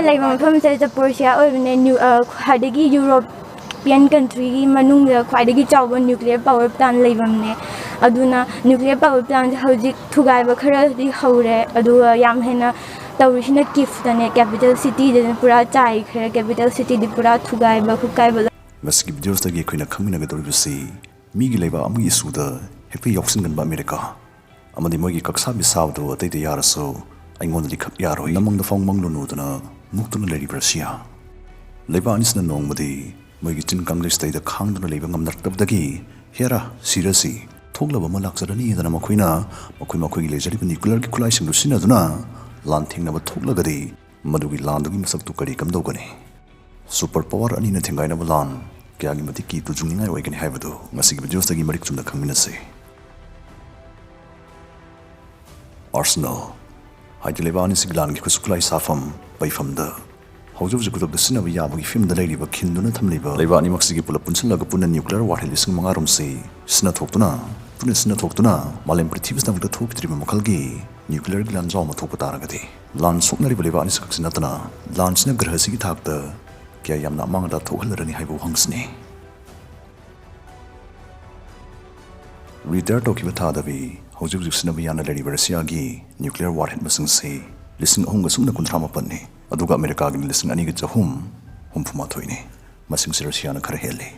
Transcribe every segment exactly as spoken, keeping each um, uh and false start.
ꯂꯩꯕ ꯃꯐꯝꯁꯦ ꯖꯄꯣꯔꯁꯤꯌꯥ ꯑꯣꯏꯕꯅꯦ꯫ ꯅ꯭ꯌꯨ- ꯑ, ꯈ꯭ꯋꯥꯏꯗꯒꯤ ꯌꯨꯔꯣꯞꯄꯤꯌꯟ ꯀꯟꯇ꯭ꯔꯤꯒꯤ ꯃꯅꯨꯡꯗ ꯈ꯭ꯋꯥꯏꯗꯒꯤ ꯆꯥꯎꯕ ꯅ꯭ꯌꯨꯀ꯭ꯂꯤꯌꯔ ꯄꯥꯋꯔ ꯄ꯭ꯂꯥꯟ ꯂꯩꯐꯝꯅꯦ꯫ ꯑꯗꯨꯅ ꯅ꯭ꯌꯨꯀ꯭ꯂꯤꯌꯔ ꯄꯥꯋꯔ ꯄ꯭ꯂꯥꯟꯁꯦ ꯍꯧꯖꯤꯛ ꯊꯨꯒꯥꯏꯕ ꯈꯔꯗꯤ ꯍꯧꯔꯦ, ꯑꯗꯨꯒ ꯌꯥꯝ ꯍꯦꯟꯅ ꯇꯧꯔꯤꯁꯤꯅ ꯀꯤꯐꯇꯅꯦ꯫ ꯀꯦꯄꯤꯇꯦꯜ ꯁꯤꯇꯤꯗꯅ ꯄꯨꯔꯥ ꯆꯥꯏꯈ꯭ꯔꯦ꯫ ꯀꯦꯄꯤꯇꯦꯜ ꯁꯤꯇꯤꯗꯤ ꯄꯨꯔꯥ ꯊꯨꯒꯥꯏꯕ ꯈꯨꯠꯀꯥꯏꯕ ꯂꯣꯏ- ꯃꯁꯤꯒꯤ ꯚꯤꯗꯤꯑꯣꯁꯤꯗꯒꯤ ꯑꯩꯈꯣꯏꯅ ꯈꯪꯃꯤꯟꯅꯒꯗꯧꯔꯤꯕꯁꯤ ꯃꯤꯒꯤ ꯂꯩꯕꯥꯛ ꯑꯃꯒꯤ ꯏꯁꯨꯗ ꯍꯦꯛꯇ ꯌꯥꯎꯁꯤꯟꯒꯟꯕ ꯑꯃꯦꯔꯤꯀꯥ ꯑꯃꯗꯤ ꯃꯣꯏꯒꯤ ꯀꯛꯁꯥ ꯃꯤꯁꯥꯕꯗꯨ ꯑꯇꯩꯗ ꯌꯥꯔꯁꯨ ꯑꯩꯉꯣꯟꯗꯗꯤ ꯈꯛ ꯌꯥꯔꯣꯏ꯫ ꯅꯃꯪꯗ ꯐꯥꯎ ꯃꯪꯂꯨꯅꯨꯗꯅ ꯃꯨꯛꯇꯨꯅ ꯂꯩꯔꯤꯕ ꯔꯁꯤꯌꯥ꯫ ꯂꯩꯕꯥꯛ ꯑꯅꯤꯁꯤꯅ ꯅꯣꯡꯃꯗꯤ ꯃꯣꯏꯒꯤ ꯆꯤꯟ ꯀꯥꯡꯖꯩ ꯁꯤꯗꯩꯗ ꯈꯥꯡꯗꯨꯅ ꯂꯩꯕ ꯉꯝꯅꯔꯛꯇꯕꯗꯒꯤ ꯍꯦꯔꯥ ꯁꯤꯔꯁꯤ ꯊꯣꯛꯂꯕ ꯑꯃ ꯂꯥꯛꯆꯔꯅꯤꯗꯅ ꯃꯈꯣꯏꯅ ꯃꯈꯣꯏ ꯃꯈꯣꯏꯒꯤ ꯂꯩꯖꯔꯤꯕ ꯅ꯭ꯌꯨꯀ꯭ꯂꯤꯌꯔꯒꯤ ꯈꯨꯠꯂꯥꯏꯁꯤꯡꯗꯨ ꯁꯤꯖꯤꯟꯅꯗꯨꯅ ꯂꯥꯟ ꯊꯦꯡꯅꯕ ꯊꯣꯛꯂꯒꯗꯤ ꯃꯗꯨꯒꯤ ꯂꯥꯟꯗꯨꯒꯤ ꯃꯁꯛꯇꯨ ꯀꯔꯤ ꯀꯝꯗꯧꯒꯅꯤ? ꯁꯨꯄꯔ ꯄꯥꯋꯔ ꯑꯅꯤꯅ ꯊꯦꯡꯒꯥꯏꯅꯕ ꯂꯥꯟ ꯀꯌꯥꯒꯤ ꯃꯇꯤꯛ ꯀꯤ ꯇꯨꯖꯨꯡꯅꯤꯡꯉꯥꯏ ꯑꯣꯏꯒꯅꯤ ꯍꯥꯏꯕꯗꯨ ꯉꯁꯤꯒꯤ ꯚꯤꯗꯤꯑꯣꯁꯤꯗꯒꯤ ꯃꯔꯤꯛ ꯆꯨꯝꯅ ꯈꯪꯃꯤꯟꯅꯁꯤ꯫ ꯑꯥꯔꯁꯦꯅꯦꯜ ꯍꯥꯏꯗꯤ ꯂꯩꯕꯥꯛ ꯑꯅꯤꯁꯤꯒꯤ ꯂꯥꯟꯒꯤ ꯈꯨꯠꯁꯨ ꯈꯨꯠꯂꯥꯏ ꯁꯥꯐꯝ ꯄꯩꯐꯝꯗ ꯍꯧꯖꯤꯛ ꯍꯧꯖꯤꯛ ꯈꯨꯗꯛꯇ ꯁꯤꯖꯤꯟꯅꯕ ꯌꯥꯕꯒꯤ ꯐꯤꯕꯝꯗ ꯂꯩꯔꯤꯕ ꯈꯤꯟꯗꯨꯅ ꯊꯝꯂꯤꯕ ꯂꯩꯕꯥꯛ ꯑꯅꯤꯃꯛꯁꯤꯒꯤ ꯄꯨꯂꯞ ꯄꯨꯟꯁꯤꯜꯂꯒ ꯄꯨꯟꯅ ꯅ꯭ꯌꯨꯀ꯭ꯂꯤꯌꯔ ꯋꯥꯔꯍꯦꯗ ꯂꯤꯁꯤꯡ ꯃꯉꯥ ꯔꯣꯝꯁꯤ ꯁꯤꯖꯤꯟꯅꯊꯣꯛꯇꯨꯅ ꯄꯨꯟꯅ ꯁꯤꯖꯤꯟꯅꯊꯣꯛꯇꯨꯅ ꯃꯥꯂꯦꯝ ꯄ꯭ꯔꯤꯊꯤꯕꯤꯁꯤꯗꯃꯛꯇ ꯊꯣꯛꯈꯤꯗ꯭ꯔꯤꯕ ꯃꯈꯜꯒꯤ ꯅ꯭ꯌꯨꯀ꯭ꯂꯤꯌꯔꯒꯤ ꯂꯥꯟꯖꯥꯎ ꯑꯃ ꯊꯣꯛꯄ ꯇꯥꯔꯒꯗꯤ ꯂꯥꯟ ꯁꯣꯛꯅꯔꯤꯕ ꯂꯩꯕꯥꯛ ꯑꯅꯤꯁꯤꯈꯛꯁꯤ ꯅꯠꯇꯅ ꯂꯥꯟꯁꯤꯅ ꯒ꯭ꯔꯍꯁꯤꯒꯤ ꯊꯥꯛꯇ ꯀꯌꯥ ꯌꯥꯝꯅ ꯑꯃꯥꯡ ꯑꯇꯥ ꯊꯣꯛꯍꯜꯂꯔꯅꯤ ꯍꯥꯏꯕ ꯋꯥꯍꯪꯁꯤꯅꯤ꯫ ꯔꯤꯇꯥꯌꯔ ꯇꯧꯈꯤꯕ ꯊꯥꯗꯕꯤ ꯍꯧꯖꯤꯛ ꯍꯧꯖꯤꯛ ꯁꯤꯖꯤꯟꯅꯕ ꯌꯥꯅ ꯂꯩꯔꯤꯕ ꯔꯁꯤꯌꯥꯒꯤ ꯅ꯭ꯌꯨꯀ꯭ꯂꯤꯌꯔ ꯋꯥꯔꯍꯦꯗ ꯃꯁꯤꯡꯁꯤ ꯂꯤꯁꯤꯡ ꯑꯍꯨꯝꯒ ꯁꯨꯞꯅ ꯀꯨꯟꯊ꯭ꯔꯥ ꯃꯥꯄꯟꯅꯤ꯫ ꯑꯗꯨꯒ ꯑꯃꯦꯔꯤꯀꯥꯒꯤꯅ ꯂꯤꯁꯤꯡ ꯑꯅꯤꯒ ꯆꯍꯨꯝ ꯍꯨꯝꯐꯨ ꯃꯥꯊꯣꯏꯅꯤ꯫ ꯃꯁꯤꯡꯁꯤ ꯔꯁꯤꯌꯥꯅ ꯈꯔ ꯍꯦꯜꯂꯤ꯫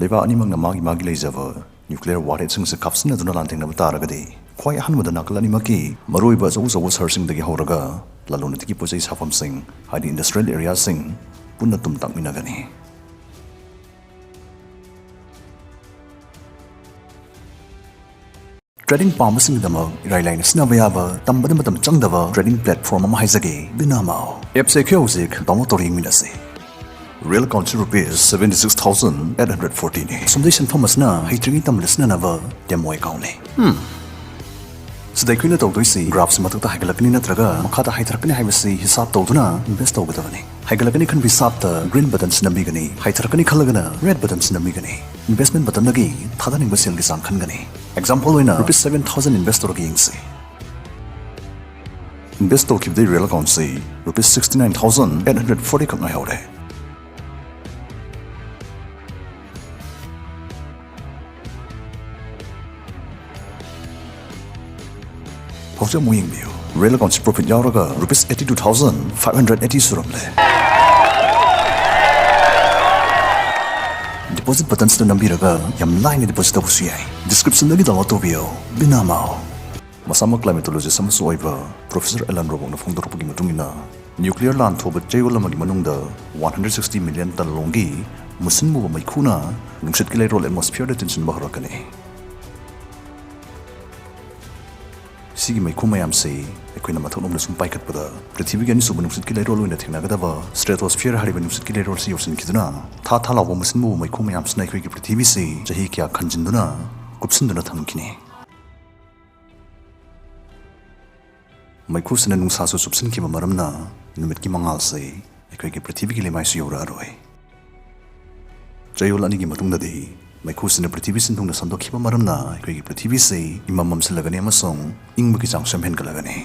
ꯂꯩꯕꯥꯛ ꯑꯅꯤꯃꯛꯅ ꯃꯥꯒꯤ ꯃꯥꯒꯤ ꯂꯩꯖꯕ ꯅ꯭ꯌꯨꯀ꯭ꯂꯤꯌꯔ ꯋꯥꯔꯍꯦꯗꯁꯤꯡꯁꯦ ꯀꯥꯞꯁꯤꯟꯅꯗꯨꯅ ꯂꯥꯟꯊꯦꯡꯅꯕ ꯇꯥꯔꯒꯗꯤ ꯈ꯭ꯋꯥꯏ ꯑꯍꯥꯟꯕꯗ ꯅꯥꯀꯜ ꯑꯅꯤꯃꯛꯀꯤ ꯃꯔꯨꯑꯣꯏꯕ ꯑꯆꯧ ꯑꯆꯧꯕ ꯁꯍꯔꯁꯤꯡꯗꯒꯤ ꯍꯧꯔꯒ ꯂꯂꯣꯟ ꯏꯇꯤꯛꯀꯤ ꯄꯣꯠ ꯆꯩ ꯁꯥꯐꯝꯁꯤꯡ ꯍꯥꯏꯗꯤ ꯏꯟꯗꯁꯇ꯭ꯔꯤꯌꯦꯜ ꯑꯦꯔꯤꯌꯥꯁꯤꯡ ꯄꯨꯟꯅ ꯇꯨꯝ ꯇꯥꯛꯃꯤꯟꯅꯒꯅꯤ꯫ ꯇ꯭ꯔꯦꯗꯤꯡ ꯄꯥꯝꯕꯁꯤꯡꯒꯤꯗꯃꯛ ꯏꯔꯥꯏ ꯂꯥꯏꯅ ꯁꯤꯖꯤꯟꯅꯕ ꯌꯥꯕ, ꯇꯝꯕꯗ ꯃꯇꯝ ꯆꯪꯗꯕ ꯇ꯭ꯔꯦꯗꯤꯡ ꯄ꯭ꯂꯦꯠꯐꯣꯔꯝ ꯑꯃ ꯍꯥꯏꯖꯒꯦ, ꯕꯤꯅꯥꯃꯥꯎ꯫ ꯑꯦꯞꯁꯦ ꯑꯩꯈꯣꯏ ꯍꯧꯖꯤꯛ ꯗꯥꯎꯟꯂꯣꯗ ꯇꯧꯔ ꯌꯦꯡꯃꯤꯟꯅꯁꯤ꯫ Real currency rupees seventy six thousand eight hundred ꯐꯣꯔꯇꯤꯅꯤ꯫ ꯁꯣꯝꯗꯩ ꯁꯦꯟꯐꯝ ꯑꯁꯤꯅ ꯍꯩꯇ꯭ꯔꯤꯉꯩ ꯇꯝꯕꯗ ꯁꯤꯖꯤꯟꯅꯅꯕ ꯗꯦꯃꯣ ꯑꯦꯀꯥꯎꯟꯅꯤ꯫ ꯁꯤꯗ ꯑꯩꯈꯣꯏꯅ ꯇꯧꯗꯣꯏꯁꯤ ꯒ꯭ꯔꯥꯐꯁꯤ ꯃꯊꯛꯇ ꯍꯥꯏꯒꯠꯂꯛꯀꯅꯤ ꯅꯠꯇ꯭ꯔꯒ ꯃꯈꯥꯗ ꯍꯥꯏꯊꯔꯛꯀꯅꯤ ꯍꯥꯏꯕꯁꯤ ꯍꯤꯁꯥꯞ ꯇꯧꯗꯨꯅ ꯏꯟꯚꯦꯁ ꯇꯧꯒꯗꯕꯅꯤ꯫ ꯍꯥꯏꯒꯠꯂꯛꯀꯅꯤ ꯈꯟꯕ ꯍꯤꯁꯥꯞꯇ ꯒ꯭ꯔꯤꯟ ꯕꯇꯟꯁꯤ ꯅꯝꯕꯤꯒꯅꯤ, ꯍꯥꯏꯊꯔꯛꯀꯅꯤ ꯈꯜꯂꯒꯅ ꯔꯦꯗ ꯕꯇꯟꯁꯤ ꯅꯝꯕꯤꯒꯅꯤ꯫ ꯏꯟꯚꯦꯁꯃꯦꯟ ꯕꯇꯟꯗꯒꯤ ꯊꯥꯗꯅꯤꯡꯕ ꯁꯦꯜꯒꯤ ꯆꯥꯡ ꯈꯟꯒꯅꯤ꯫ ꯑꯦꯛꯖꯥꯝꯄꯜ ꯑꯣꯏꯅ ꯔꯨꯄꯤꯁ ꯁꯚꯦꯟ ꯊꯥꯎꯖꯟ ꯏꯟꯚꯦꯁ ꯇꯧꯔꯒ ꯌꯦꯡꯁꯤ꯫ ꯏꯟꯚꯦꯁ ꯇꯧꯈꯤꯕꯗꯒꯤ ꯔꯤꯌꯦꯜ ꯑꯦꯀꯥꯎꯟꯁꯤ rupees sixty nine thousand eight hundred forty ꯈꯛ ꯉꯥꯏꯍꯧꯔꯦ꯫ ꯍꯧꯖꯤꯛ ꯑꯃꯨꯛ ꯌꯦꯡꯕꯤꯌꯨ, ꯔꯤꯌꯦꯜ ꯑꯦꯀꯥꯎꯟꯁꯤ ꯄ꯭ꯔꯣꯐꯤꯠ ꯌꯥꯎꯔꯒ rupees eighty two thousand five hundred eighty ꯁꯨꯔꯝꯂꯦ꯫ ꯗꯤꯄꯣꯖꯤꯠ ꯕꯇꯟꯁꯤꯗ ꯅꯝꯕꯤꯔꯒ ꯌꯥꯝ ꯂꯥꯏꯅ ꯗꯤꯄꯣꯖꯤꯠ ꯇꯧꯕꯁꯨ ꯌꯥꯏ꯫ ꯗꯤꯁꯀ꯭ꯔꯤꯞꯁꯟꯗꯒꯤ ꯗꯥꯎꯟꯂꯣꯗ ꯇꯧꯕꯤꯌꯨ꯫ ꯕꯤꯅꯥꯃꯥꯎ꯫ ꯃꯁꯥꯃꯛ ꯀ꯭ꯂꯥꯏꯃꯦꯇꯣꯂꯣꯖꯤꯁ ꯑꯃꯁꯨ ꯑꯣꯏꯕ ꯄ꯭ꯔꯣꯐꯦꯁꯔ ꯑꯦꯂꯟ ꯔꯣꯕꯣꯛꯅ ꯐꯣꯡꯗꯣꯔꯛꯄꯒꯤ ꯃꯇꯨꯡ ꯏꯟꯅ, ꯅ꯭ꯌꯨꯀ꯭ꯂꯤꯌꯔ ꯂꯥꯟ ꯊꯨꯕ ꯆꯌꯣꯜ ꯑꯃꯒꯤ ꯃꯅꯨꯡꯗ ꯋꯥꯟ ꯍꯟꯗ꯭ꯔꯦꯠ ꯁꯤꯛꯁꯇꯤ ꯃꯤꯂꯤꯌꯟ ꯇꯟ ꯂꯣꯝꯒꯤ ꯃꯨꯁꯤꯟ ꯃꯨꯕ ꯃꯩꯈꯨꯅ ꯅꯨꯡꯁꯤꯠꯀꯤ ꯂꯩꯔꯣꯜ, ꯑꯦꯠꯃꯣꯁꯐꯤꯌꯔꯗ ꯆꯤꯟꯁꯤꯟꯕ ꯍꯧꯔꯛꯀꯅꯤ꯫ ꯁꯤꯒꯤ ꯃꯩꯈꯨ ꯃꯌꯥꯝꯁꯤ ꯑꯩꯈꯣꯏꯅ ꯃꯊꯛꯂꯣꯝꯗ ꯁꯨꯝ ꯄꯥꯏꯈꯠꯄꯗ, ꯄ꯭ꯔꯤꯊꯤꯕꯤꯒꯤ ꯑꯅꯤꯁꯨꯕ ꯅꯨꯡꯁꯤꯠꯀꯤ ꯂꯩꯔꯣꯜ ꯑꯣꯏꯅ ꯊꯦꯡꯅꯒꯗꯕ ꯁ꯭ꯇ꯭ꯔꯦꯇꯣꯁꯐꯤꯌꯔ ꯍꯥꯏꯔꯤꯕ ꯅꯨꯡꯁꯤꯠꯀꯤ ꯂꯩꯔꯣꯜꯁꯤ ꯌꯧꯁꯤꯟꯈꯤꯗꯨꯅ, ꯊꯥ ꯊꯥ ꯂꯥꯎꯕ ꯃꯨꯁꯤꯟ ꯃꯨꯕ ꯃꯩꯈꯨ ꯃꯌꯥꯝꯁꯤꯅ ꯑꯩꯈꯣꯏꯒꯤ ꯄ꯭ꯔꯤꯊꯤꯕꯤꯁꯤ ꯆꯍꯤ ꯀꯌꯥ ꯈꯟꯖꯤꯟꯗꯨꯅ, ꯀꯨꯞꯁꯤꯟꯗꯨꯅ ꯊꯝꯈꯤꯅꯤ꯫ ꯃꯩꯈꯨꯁꯤꯅ ꯅꯨꯡꯁꯥꯁꯨ ꯆꯨꯞꯁꯤꯟꯈꯤꯕ ꯃꯔꯝꯅ, ꯅꯨꯃꯤꯠꯀꯤ ꯃꯉꯥꯜꯁꯤ ꯑꯩꯈꯣꯏꯒꯤ ꯄ꯭ꯔꯤꯊꯤꯕꯤꯒꯤ ꯂꯩꯃꯥꯏꯁꯨ ꯌꯧꯔꯛꯑꯔꯣꯏ꯫ ꯆꯌꯣꯜ ꯑꯅꯤꯒꯤ ꯃꯇꯨꯡꯗꯗꯤ, ꯃꯩꯈꯨꯁꯤꯅ ꯄ꯭ꯔꯤꯊꯤꯕꯤ ꯁꯤꯟꯊꯨꯡꯅ ꯁꯟꯗꯣꯛꯈꯤꯕ ꯃꯔꯝꯅ, ꯑꯩꯈꯣꯏꯒꯤ ꯄ꯭ꯔꯤꯊꯤꯕꯤꯁꯤ ꯏꯃꯝ ꯃꯝꯁꯤꯜꯂꯒꯅꯤ ꯑꯃꯁꯨꯡ ꯏꯪꯕꯒꯤ ꯆꯥꯡꯁꯨ ꯌꯥꯝ ꯍꯦꯟꯒꯠꯂꯒꯅꯤ꯫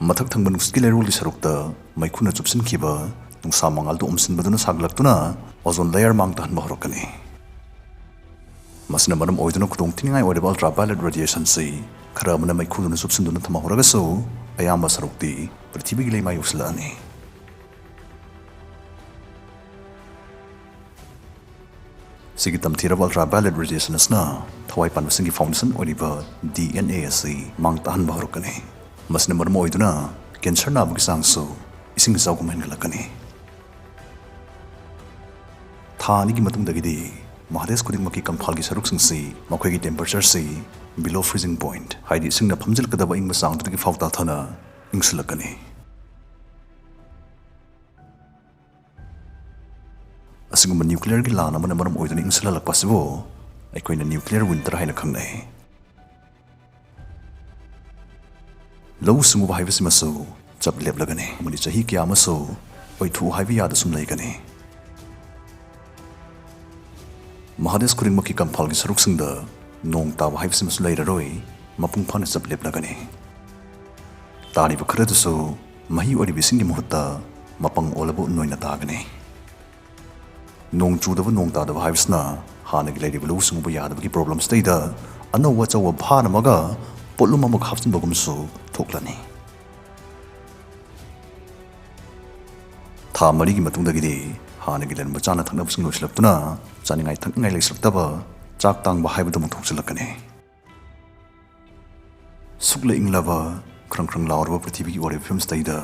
ꯃꯊꯛ ꯊꯪꯕ ꯅꯨꯡꯁꯤꯠꯀꯤ ꯂꯩꯔꯣꯜꯒꯤ ꯁꯔꯨꯛꯇ ꯃꯩꯈꯨꯅ ꯆꯨꯞꯁꯤꯟꯈꯤꯕ ꯅꯨꯡꯁꯥ ꯃꯉꯥꯜꯗꯨ ꯎꯝꯁꯤꯟꯕꯗꯨꯅ ꯁꯥꯒꯠꯂꯛꯇꯨꯅ, ꯑꯣꯖꯣꯟ ꯂꯦꯌꯔ ꯃꯥꯡ ꯇꯥꯍꯟꯕ ꯍꯧꯔꯛꯀꯅꯤ꯫ ꯃꯁꯤꯅ ꯃꯔꯝ ꯑꯣꯏꯗꯨꯅ ꯈꯨꯗꯣꯡꯊꯤꯅꯤꯡꯉꯥꯏ ꯑꯣꯏꯔꯕ ꯑꯜꯇ꯭ꯔꯥ ꯚꯥꯏꯑꯣꯂꯦꯠ ꯔꯦꯗꯤꯌꯦꯁꯟꯁꯤ ꯈꯔ ꯑꯃꯅ ꯃꯩꯈꯨꯗꯨꯅ ꯆꯨꯞꯁꯤꯟꯗꯨꯅ ꯊꯝꯍꯧꯔꯒꯁꯨ, ꯑꯌꯥꯝꯕ ꯁꯔꯨꯛꯇꯤ ꯄ꯭ꯔꯤꯊꯤꯕꯤꯒꯤ ꯂꯩꯃꯥꯏ ꯌꯧꯁꯤꯜꯂꯛꯑꯅꯤ꯫ ꯁꯤꯒꯤ ꯇꯝꯊꯤꯔꯕ ꯑꯜꯇ꯭ꯔꯥ ꯚꯥꯏꯑꯣꯂꯦꯠ ꯔꯦꯗꯤꯌꯦꯁꯟ ꯑꯁꯤꯅ ꯊꯋꯥꯏ ꯄꯥꯟꯕꯁꯤꯡꯒꯤ ꯐꯥꯎꯟꯗꯦꯁꯟ ꯑꯣꯏꯔꯤꯕ ꯗꯤ ꯑꯦꯟ ꯑꯦ ꯑꯁꯤ ꯃꯥꯡ ꯇꯥꯍꯟꯕ ꯍꯧꯔꯛꯀꯅꯤ꯫ ꯃꯁꯤꯅ ꯃꯔꯝ ꯑꯣꯏꯗꯨꯅ ꯀꯦꯟꯁꯔ ꯅꯥꯕꯒꯤ ꯆꯥꯡꯁꯨ ꯏꯁꯤꯡ ꯏꯆꯥꯎꯒꯨꯝ ꯍꯦꯟꯒꯠꯂꯛꯀꯅꯤ꯫ ꯊꯥ ꯑꯅꯤꯒꯤ ꯃꯇꯨꯡꯗꯒꯤꯗꯤ ꯃꯍꯥꯗꯦꯁ ꯈꯨꯗꯤꯡꯃꯛꯀꯤ ꯀꯪꯐꯥꯜꯒꯤ ꯁꯔꯨꯛꯁꯤꯡꯁꯤ ꯃꯈꯣꯏꯒꯤ ꯇꯦꯝꯄꯔꯦꯆꯔꯁꯤ below freezing point, ꯍꯥꯏꯗꯤ ꯏꯁꯤꯡꯅ ꯐꯝꯖꯤꯜꯂꯛꯀꯗꯕ ꯑꯏꯪꯕ ꯆꯥꯡꯗꯨꯗꯒꯤ ꯐꯥꯎ ꯇꯥꯊꯅ ꯏꯪꯁꯤꯜꯂꯛꯀꯅꯤ꯫ ꯑꯁꯤꯒꯨꯝꯕ ꯅ꯭ꯌꯨꯀ꯭ꯂꯤꯌꯔꯒꯤ ꯂꯥꯟ ꯑꯃꯅ ꯃꯔꯝ ꯑꯣꯏꯗꯨꯅ ꯏꯪꯁꯤꯜꯍꯜꯂꯛꯄ ꯑꯁꯤꯕꯨ ꯑꯩꯈꯣꯏꯅ ꯅ꯭ꯌꯨꯀ꯭ꯂꯤꯌꯔ ꯋꯤꯟꯇꯔ ꯍꯥꯏꯅ ꯈꯪꯅꯩ꯫ ꯂꯧꯎ ꯁꯤꯡꯎꯕ ꯍꯥꯏꯕꯁꯤꯃꯁꯨ ꯆꯞ ꯂꯦꯞꯂꯒꯅꯤ, ꯑꯃꯗꯤ ꯆꯍꯤ ꯀꯌꯥ ꯑꯃꯁꯨ ꯑꯣꯏꯊꯣꯛꯎ ꯍꯥꯏꯕ ꯌꯥꯗ ꯁꯨꯝ ꯂꯩꯒꯅꯤ꯫ ꯃꯍꯥꯗꯦꯁ ꯈꯨꯗꯤꯡꯃꯛꯀꯤ ꯀꯪꯐꯥꯜꯒꯤ ꯁꯔꯨꯛꯁꯤꯡꯗ ꯅꯣꯡ ꯇꯥꯕ ꯍꯥꯏꯕꯁꯤꯃꯁꯨ ꯂꯩꯔꯔꯣꯏ꯫ ꯃꯄꯨꯡ ꯐꯥꯅ ꯆꯞ ꯂꯦꯞꯂꯒꯅꯤ꯫ ꯇꯥꯔꯤꯕ ꯈꯔꯗꯨꯁꯨ ꯃꯍꯤ ꯑꯣꯏꯔꯤꯕ ꯏꯁꯤꯡꯒꯤ ꯃꯍꯨꯠꯇ ꯃꯄꯪ ꯑꯣꯜꯂꯕ ꯎꯟ ꯑꯣꯏꯅ ꯇꯥꯒꯅꯤ꯫ ꯅꯣꯡ ꯆꯨꯗꯕ, ꯅꯣꯡ ꯇꯥꯗꯕ ꯍꯥꯏꯕꯁꯤꯅ ꯍꯥꯟꯅꯒꯤ ꯂꯩꯔꯤꯕ ꯂꯧꯎ ꯁꯤꯡꯎꯕ ꯌꯥꯗꯕꯒꯤ ꯄ꯭ꯔꯣꯕ꯭ꯂꯦꯝꯁꯤꯗꯩꯗ ꯑꯅꯧꯕ ꯑꯆꯧꯕ ꯐꯥꯟ ꯑꯃꯒ ꯄꯣꯠꯂꯨꯝ ꯑꯃꯒ ꯍꯥꯞꯆꯤꯟꯕꯒꯨꯝꯁꯨ ꯊꯣꯛꯂꯅꯤ꯫ ꯊꯥ ꯃꯔꯤꯒꯤ ꯃꯇꯨꯡꯗꯒꯤꯗꯤ ꯍꯥꯟꯅꯒꯤ ꯂꯩꯔꯝꯕ ꯆꯥꯅ ꯊꯛꯅꯕꯁꯤꯡ ꯂꯣꯏꯁꯤꯜꯂꯛꯇꯨꯅ ꯆꯥꯅꯤꯡꯉꯥꯏ ꯊꯛꯅꯤꯡꯉꯥꯏ ꯂꯩꯁꯤꯜꯂꯛꯇꯕ, ꯆꯥꯛ ꯇꯥꯡꯕ ꯍꯥꯏꯕꯗꯨ ꯑꯃꯨꯛ ꯊꯣꯛꯆꯤꯜꯂꯛꯀꯅꯤ꯫ ꯁꯨꯛꯂ ꯏꯪꯂꯕ, ꯈ꯭ꯔꯪ ꯈ꯭ꯔꯪ ꯂꯥꯎꯔꯕ ꯄ꯭ꯔꯤꯊꯤꯕꯤꯒꯤ ꯑꯣꯏꯔꯤꯕ ꯐꯤꯕꯝꯁꯤꯗꯩꯗ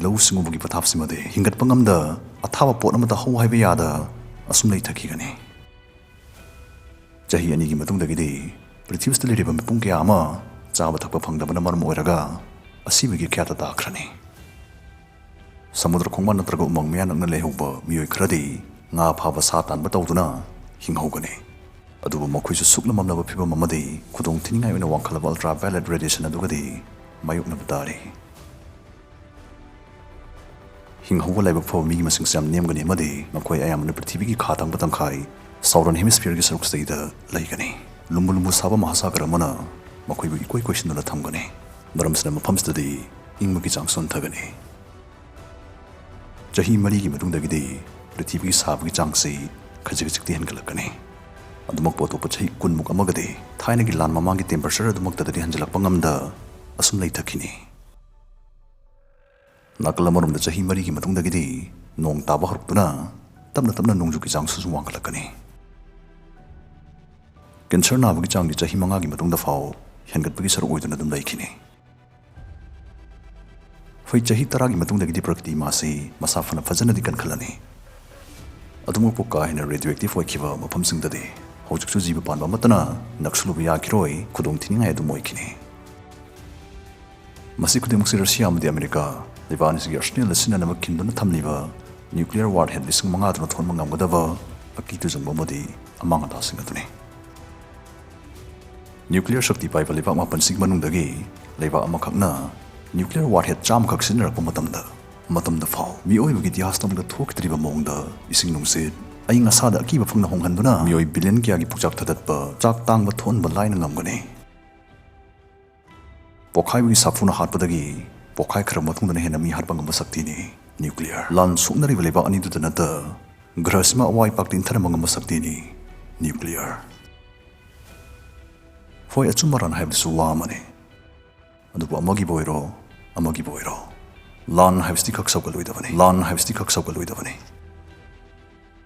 ꯂꯧꯎ ꯁꯤꯡꯎꯕꯒꯤ ꯄꯊꯥꯞꯁꯤꯃꯗꯤ ꯍꯤꯡꯒꯠꯄ ꯉꯝꯗ, ꯑꯊꯥꯕ ꯄꯣꯠ ꯑꯃꯠꯇ ꯍꯧ ꯍꯥꯏꯕ ꯌꯥꯗ ꯑꯁꯨꯝ ꯂꯩꯊꯈꯤꯒꯅꯤ꯫ ꯆꯍꯤ ꯑꯅꯤꯒꯤ ꯃꯇꯨꯡꯗꯒꯤꯗꯤ ꯄ꯭ꯔꯤꯊꯤꯕꯤꯁꯤꯗ ꯂꯩꯔꯤꯕ ꯃꯤꯄꯨꯝ ꯀꯌꯥ ꯑꯃ ꯆꯥꯕ ꯊꯛꯄ ꯐꯪꯗꯕꯅ ꯃꯔꯝ ꯑꯣꯏꯔꯒ ꯑꯁꯤꯕꯒꯤ ꯀꯌꯥꯗ ꯇꯥꯈ꯭ꯔꯅꯤ꯫ ꯁꯃꯨꯗ꯭ꯔ ꯈꯣꯡꯕꯥꯟ ꯅꯠꯇ꯭ꯔꯒ ꯎꯃꯪ ꯃꯌꯥ ꯅꯛꯅ ꯂꯩꯍꯧꯕ ꯃꯤꯑꯣꯏ ꯈꯔꯗꯤ ꯉꯥ ꯐꯥꯕ, ꯁꯥ ꯇꯥꯟꯕ ꯇꯧꯗꯨꯅ ꯍꯤꯡꯍꯧꯒꯅꯤ꯫ ꯑꯗꯨꯕꯨ ꯃꯈꯣꯏꯁꯨ ꯁꯨꯛꯂꯝꯃꯝꯂꯕ ꯐꯤꯕꯝ ꯑꯃꯗꯤ ꯈꯨꯗꯣꯡ ꯊꯤꯅꯤꯡꯉꯥꯏ ꯑꯣꯏꯅ ꯋꯥꯡꯈꯠꯂꯕ ultraviolet radiation ꯑꯗꯨꯒꯗꯤ ꯃꯥꯌꯣꯛꯅꯕ ꯇꯥꯔꯤ꯫ ꯍꯤꯡꯍꯧꯕ ꯂꯥꯏꯕꯛ ꯐꯕ ꯃꯤꯒꯤ ꯃꯁꯤꯡꯁꯨ ꯌꯥꯝ ꯅꯦꯝꯒꯅꯤ ꯑꯃꯗꯤ ꯃꯈꯣꯏ ꯑꯌꯥꯝꯕꯅ ꯄ꯭ꯔꯤꯊꯤꯕꯤꯒꯤ ꯈꯥ ꯊꯪꯕ ꯇꯪꯈꯥꯏ, southern hemisphereꯒꯤ ꯁꯔꯨꯛꯁꯤꯗꯩꯗ ꯂꯩꯒꯅꯤ꯫ ꯂꯨꯝꯕꯨ ꯂꯨꯝꯕꯨ ꯁꯥꯕ ꯃꯍꯥꯁꯥꯒꯔ ꯑꯃꯅ ꯃꯈꯣꯏꯕꯨ ꯏꯀꯣꯏ ꯀꯣꯏꯁꯤꯟꯗꯨꯅ ꯊꯝꯒꯅꯤ꯫ ꯃꯔꯝꯁꯤꯅ ꯃꯐꯝꯁꯤꯗꯗꯤ ꯏꯪꯕꯒꯤ ꯆꯥꯡ ꯁꯣꯟꯊꯒꯅꯤ꯫ ꯆꯍꯤ ꯃꯔꯤꯒꯤ ꯃꯇꯨꯡꯗꯒꯤꯗꯤ ꯄ꯭ꯔꯤꯊꯤꯕꯤꯒꯤ ꯁꯥꯕꯒꯤ ꯆꯥꯡꯁꯤ ꯈꯖꯤꯛ ꯈꯖꯤꯛꯇꯤ ꯍꯦꯟꯒꯠꯂꯛꯀꯅꯤ꯫ ꯑꯗꯨꯃꯛꯄꯨ ꯑꯇꯣꯞꯄ ꯆꯍꯤ ꯀꯨꯟꯃꯨꯛ ꯑꯃꯒꯗꯤ ꯊꯥꯏꯅꯒꯤ ꯂꯥꯟ ꯃꯃꯥꯡꯒꯤ temperature ꯑꯗꯨꯃꯛꯇꯗꯗꯤ ꯍꯟꯖꯤꯜꯂꯛꯄ ꯉꯝꯗ ꯑꯁꯨꯝ ꯂꯩꯊꯈꯤꯅꯤ꯫ ꯅꯥꯀꯜ ꯑꯃꯔꯣꯝꯗ ꯆꯍꯤ ꯃꯔꯤꯒꯤ ꯃꯇꯨꯡꯗꯒꯤꯗꯤ ꯅꯣꯡ ꯇꯥꯕ ꯍꯧꯔꯛꯇꯨꯅ ꯇꯞꯅ ꯇꯞꯅ ꯅꯣꯡꯖꯨꯒꯤ ꯆꯥꯡꯁꯨ ꯁꯨꯝ ꯋꯥꯡꯈꯠꯂꯛꯀꯅꯤ꯫ Cancer ꯅꯥꯕꯒꯤ ꯆꯥꯡꯗꯤ ꯆꯍꯤ ꯃꯉꯥꯒꯤ ꯃꯇꯨꯡꯗ ꯐꯥꯎ ꯍꯦꯟꯒꯠꯄꯒꯤ ꯁꯔꯨꯛ ꯑꯣꯏꯗꯨꯅ ꯑꯗꯨꯝ ꯂꯩꯈꯤꯅꯤ꯫ ꯍꯣꯏ, ꯆꯍꯤ ꯇꯔꯥꯒꯤ ꯃꯇꯨꯡꯗꯒꯤꯗꯤ ꯄ꯭ꯔꯀ꯭ꯔꯤꯇꯤ ꯃꯥꯁꯤ ꯃꯁꯥ ꯐꯅ ꯐꯖꯅꯗꯤ ꯀꯟꯈꯠꯂꯅꯤ꯫ ꯑꯗꯨꯃꯛꯄꯨ ꯀꯥ ꯍꯦꯟꯅ radioactive ꯑꯣꯏꯈꯤꯕ ꯃꯐꯝꯁꯤꯡꯗꯗꯤ ꯍꯧꯖꯤꯛꯁꯨ ꯖꯤꯕ ꯄꯥꯟꯕ ꯑꯃꯠꯇꯅ ꯅꯛꯁꯤꯜꯂꯨꯕ ꯌꯥꯈꯤꯔꯣꯏ, ꯈꯨꯗꯣꯡ ꯊꯤꯅꯤꯡꯉꯥꯏ ꯑꯗꯨꯝ ꯑꯣꯏꯈꯤꯅꯤ꯫ ꯃꯁꯤ ꯈꯨꯗꯤꯡꯃꯛꯁꯤ ꯔꯁꯤꯌꯥ ꯑꯃꯗꯤ ꯑꯃꯦꯔꯤꯀꯥ ꯂꯩꯕꯥꯛ ꯑꯅꯤꯁꯤꯒꯤ arsenalꯗ ꯁꯤꯖꯤꯟꯅꯅꯕ ꯈꯤꯟꯗꯨꯅ ꯊꯝꯂꯤꯕ nuclear warhead ꯂꯤꯁꯤꯡ ꯃꯉꯥꯗꯨꯅ ꯊꯣꯟꯕ ꯉꯝꯒꯗꯕ ꯑꯀꯤ ꯇꯨꯖꯨꯡꯕ ꯑꯃꯗꯤ ꯑꯃꯥꯡ ꯑꯇꯥꯁꯤꯡ ꯑꯗꯨꯅꯤ꯫ Nuclear ꯁꯛꯇꯤ ꯄꯥꯏꯕ ꯂꯩꯕꯥꯛ ꯃꯥꯄꯟꯁꯤꯒꯤ ꯃꯅꯨꯡꯗꯒꯤ ꯂꯩꯕꯥꯛ ꯑꯃꯈꯛꯅ nuclear warhead ꯆꯥꯝꯃꯈꯛ ꯁꯤꯖꯤꯟꯅꯔꯛꯄ ꯃꯇꯝꯗ, ꯃꯇꯝꯗ ꯐꯥꯎ ꯃꯤꯑꯣꯏꯕꯒꯤ ꯏꯇꯤꯍꯥꯁꯇ ꯑꯃꯨꯛꯇ ꯊꯣꯛꯈꯤꯗ꯭ꯔꯤꯕ ꯃꯑꯣꯡꯗ ꯏꯁꯤꯡ ꯅꯨꯡꯁꯤꯠ, ꯑꯏꯪ ꯑꯁꯥꯗ ꯑꯀꯤꯕ ꯐꯪꯅ ꯍꯣꯡꯍꯟꯗꯨꯅ ꯃꯤꯑꯣꯏ billion ꯀꯌꯥꯒꯤ ꯄꯨꯛꯆꯥꯛ ꯊꯥꯗꯠꯄ, ꯆꯥꯛ ꯇꯥꯡꯕ ꯊꯣꯛꯍꯟꯕ ꯂꯥꯏꯅ ꯉꯝꯒꯅꯤ꯫ ꯄꯣꯛꯈꯥꯏꯕꯒꯤ ꯁꯥꯐꯨꯅ ꯍꯥꯠꯄꯗꯒꯤ ꯄꯣꯛꯈꯥꯏꯈ꯭ꯔꯕ ꯃꯇꯨꯡꯗꯅ ꯍꯦꯟꯅ ꯃꯤ ꯍꯥꯠꯄ ꯉꯝꯕ ꯁꯛꯇꯤꯅꯤ ꯅ꯭ꯌꯨꯀ꯭ꯂꯤꯌꯔ꯫ ꯂꯥꯟ ꯁꯣꯛꯅꯔꯤꯕ ꯂꯩꯕꯥꯛ ꯑꯅꯤꯗꯨꯗ ꯅꯠꯇ ꯒ꯭ꯔꯍꯁꯤꯃ ꯑꯋꯥꯏ ꯄꯥꯛꯇ ꯏꯟꯊꯔꯝꯕ ꯉꯝꯕ ꯁꯛꯇꯤꯅꯤ ꯅ꯭ꯌꯨꯀ꯭ꯂꯤꯌꯔ꯫ ꯍꯣꯏ, ꯑꯆꯨꯝ ꯑꯔꯥꯟ ꯍꯥꯏꯕꯁꯨ ꯋꯥ ꯑꯃꯅꯤ꯫ ꯑꯗꯨꯕꯨ ꯑꯃꯒꯤꯕꯨ ꯑꯣꯏꯔꯣ, ꯑꯃꯒꯤꯕꯨ ꯑꯣꯏꯔꯣ, ꯂꯥꯟ ꯍꯥꯏꯕꯁꯤꯗꯤ ꯈꯛ ꯁꯧꯒꯠꯂꯣꯏꯗꯕꯅꯤ꯫ ꯂꯥꯟ ꯍꯥꯏꯕꯁꯤꯗꯤ ꯈꯛ ꯁꯧꯒꯠꯂꯣꯏꯗꯕꯅꯤ꯫